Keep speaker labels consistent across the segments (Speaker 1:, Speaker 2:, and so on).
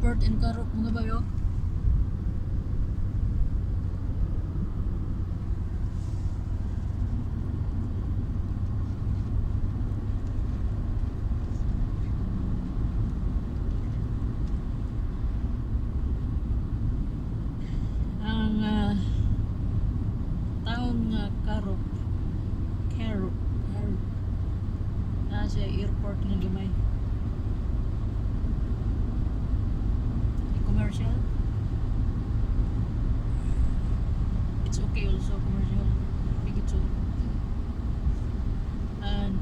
Speaker 1: Airport in Karup, mga bayo. Ang town nga Karup, Karup, Karup. Naa siya airport nga gamay. Commercial. It's okay also commercial. Big too. And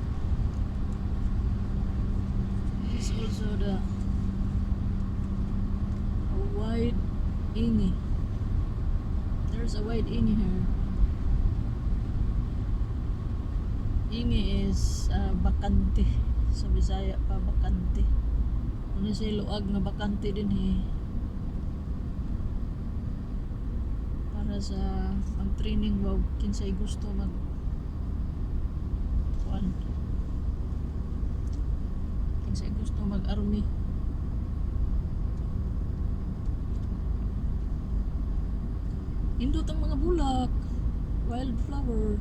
Speaker 1: this is also the a wide ingi. There's a wide ingi here. Ingi is bakante. Sa Bisaya pa, bakante. Ano siya, luag nga bakante din eh. Para sa mag-training ba, kinsay gusto mag kuan. Kinsay gusto mag-army. Indot ang mga bulak. Wildflower.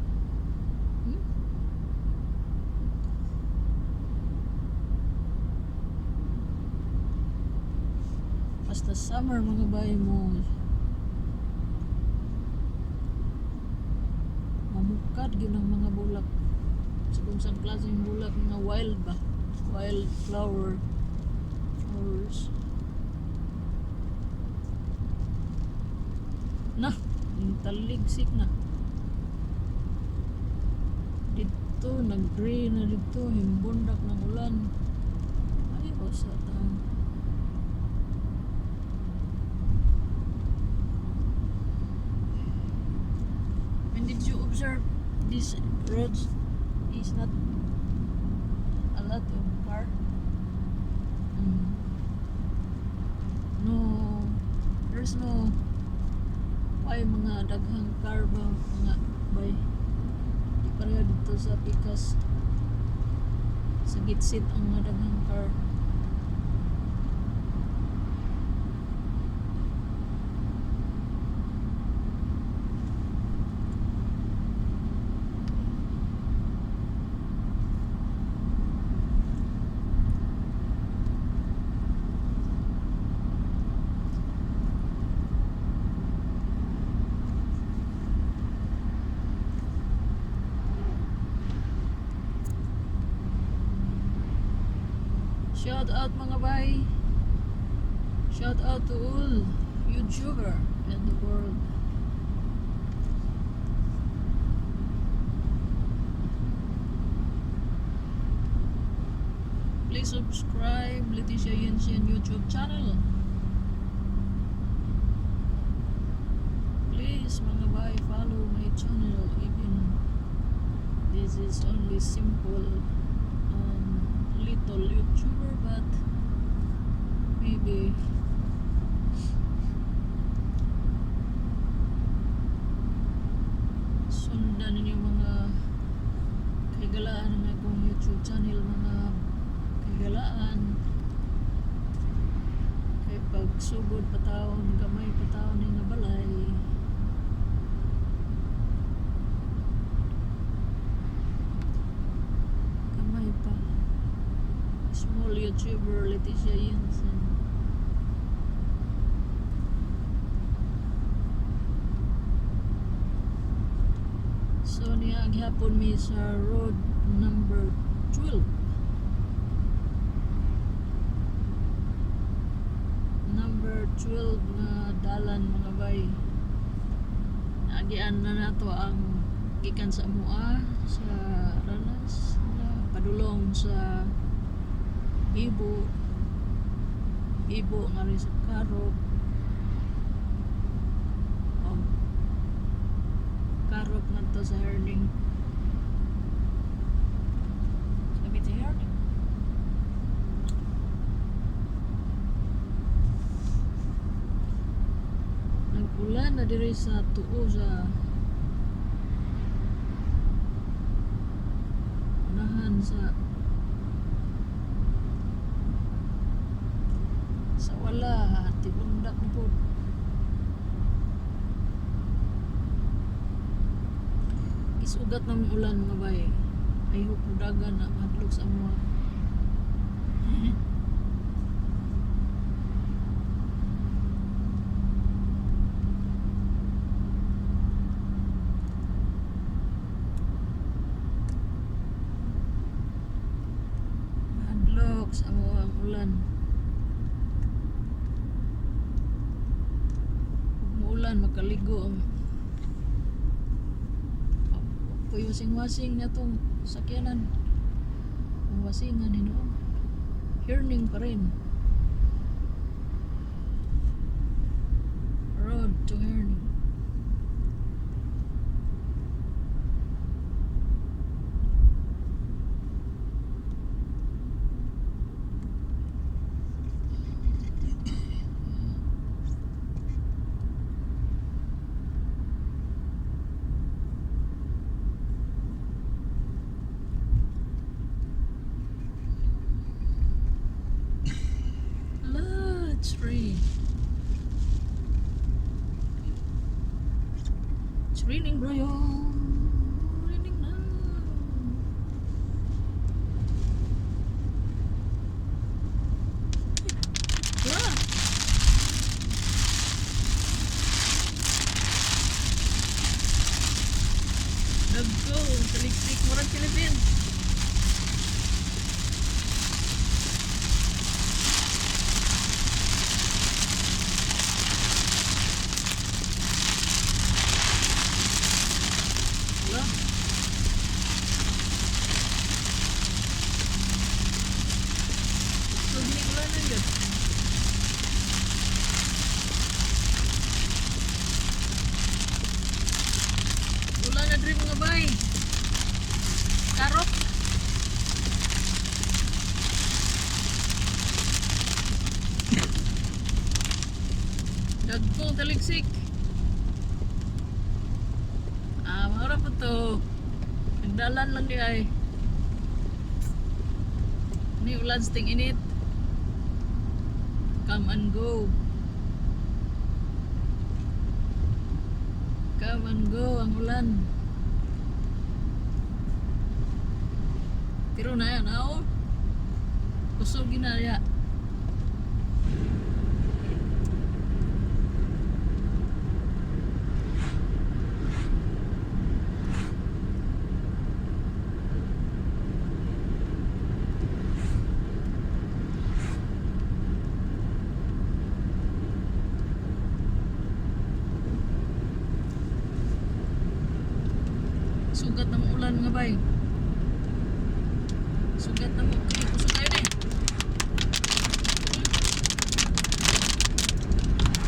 Speaker 1: Basta summer, mga bay, mo mamukad gyud ang mga bulak. Sa kung saan klaseng bulak nga wild ba? Wild flower. Flowers. Na, yung taligsik na. Dito, nag-gray na dito, himbundak ng ulan. Ay, sa taon. And did you observe this roads is not a lot of car? No, there's no ay mga daghang car ba, mga bay. Di pareho dito sa pikas. Sa gitsit ang mga daghang car. Shout out, mga bay. Shout out to all YouTuber in the world. Please subscribe Leticia Yensen YouTube channel. Please, mga bay, follow my channel, even this is only simple little YouTuber, but maybe sundan ninyo, mga kahigalaan, ang akong YouTube channel, mga kahigalaan, kay pagsugod patawon, gamay patawon ni nga balay. Gamay pa. Small YouTuber Leticia Jensen. So niya gihapon mi sa road number 12. Number 12 nga dalan, mga bay. Naagian na nato ang gikan sa Mua sa Ranas na padulong sa Ibo. Ibo nga rin sa Karup. Og Karup ngadto sa Herning. Sabi sa Herning. Nag-ulan na diri sa tuo sa unahan sa wala. Ala, tibundak na po. Isugat ng ulan, mga bay. I hope mudagan na mahadlok sa amoa. Mahadlok sa amoa ang ulan. Ug muulan, makaligo ang puyusing-wasing na itong sakyanan. Ang wasingan hinoo. Herning pa rin. Road to Herning. Ala, it's rain. It's raining, Brian. Raining na. Wala. Nagko, taliksik, murag Philippines. Wala. So, di wala na yun. Wala na diri, mga bay. Karok. Dagkong taliksik. Ah, maura po to. Nagdalan lang di ay. Ni ulan sting init. Come and go. Come and go ang ulan. Pero na yan, aw. Kusog ginaya. Sugat ng ulan, mga bay. Sugat ng kay kusog kayo ni.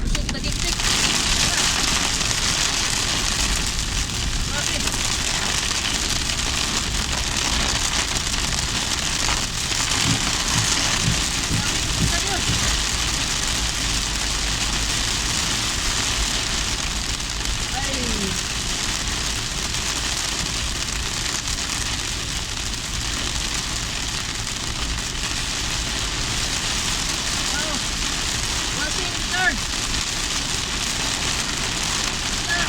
Speaker 1: Kusog tagiktik. Grabe. Grabe, kusog kayo. Ay. Wow. Washing third. Ah.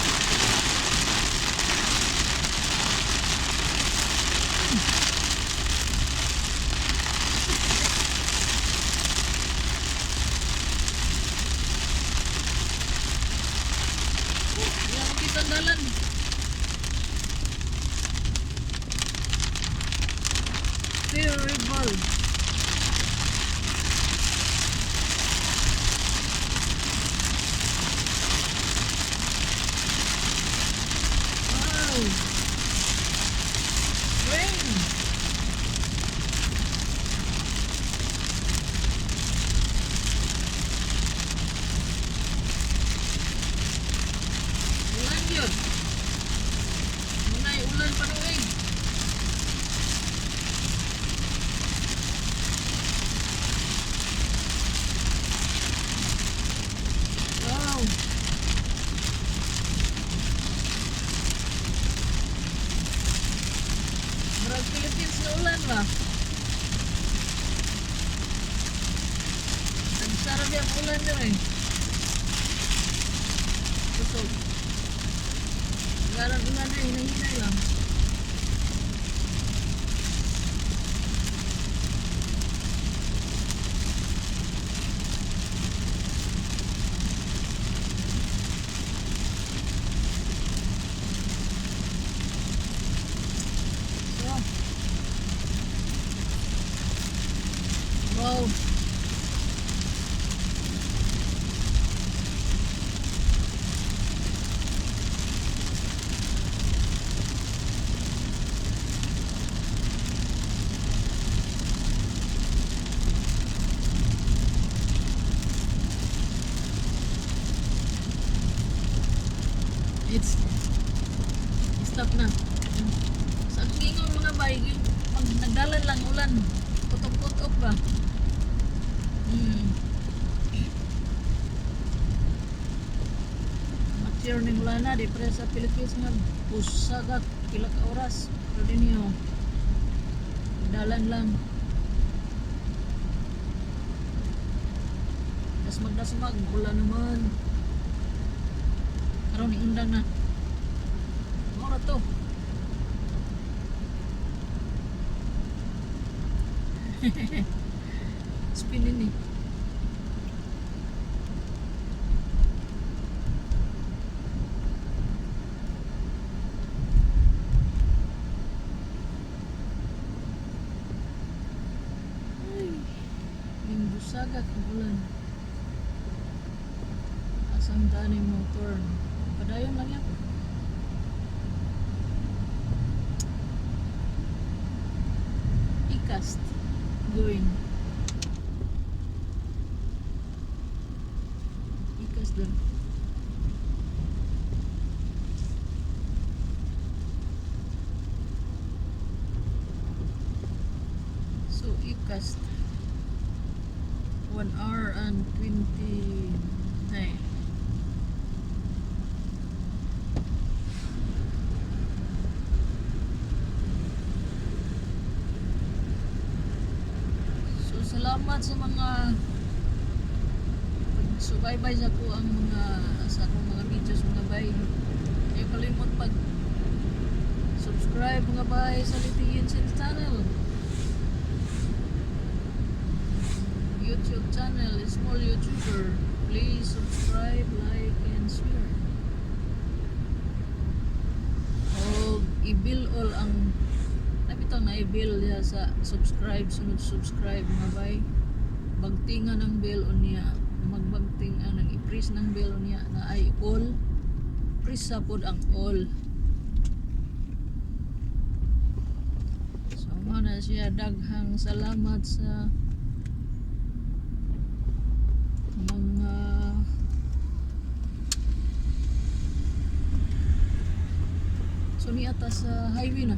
Speaker 1: Oh, wala makita ang dalan. Terrible. Wow. Rain. Ulan yun. Muna'y ulan panuig. Grabe ang ulan diri. Kusog. Garang ulan na, hinay-hinay lang. So, wow. It's stop na. Sa akong ingon, mga bay, pag nagdalan lang ulan, putok-putok ba? Mature ning ulan na, di pre sa Philippines nga pusagat pila ka oras. Pero din niyo, dalan lang. Dasmag-dasmag, ulan naman. Karon undang na. Mao ra to. Spinning ni. Ay, ning busaga kang ulan. Asam dani mo turn. Padayon lang yan. Ikast going. Ikast dun. So Ikast 1 hour and 29. So salamat sa mga pagsubaybay sa ko ang mga sa akong mga videos, mga bay. Ayaw kalimot pag subscribe, mga bay, sa Litigin Sin channel. YouTube channel, small YouTuber. Please subscribe, like, and share. O i-bell all ang napitang na i-bell diha sa subscribe, sunod subscribe, mga bay. Bagtingan ang bell unya, magbagting ang i-press ng bell unya na ay all, press sa pod ang all. So mao na siya, daghang salamat sa mga. So ni ata sa highway na.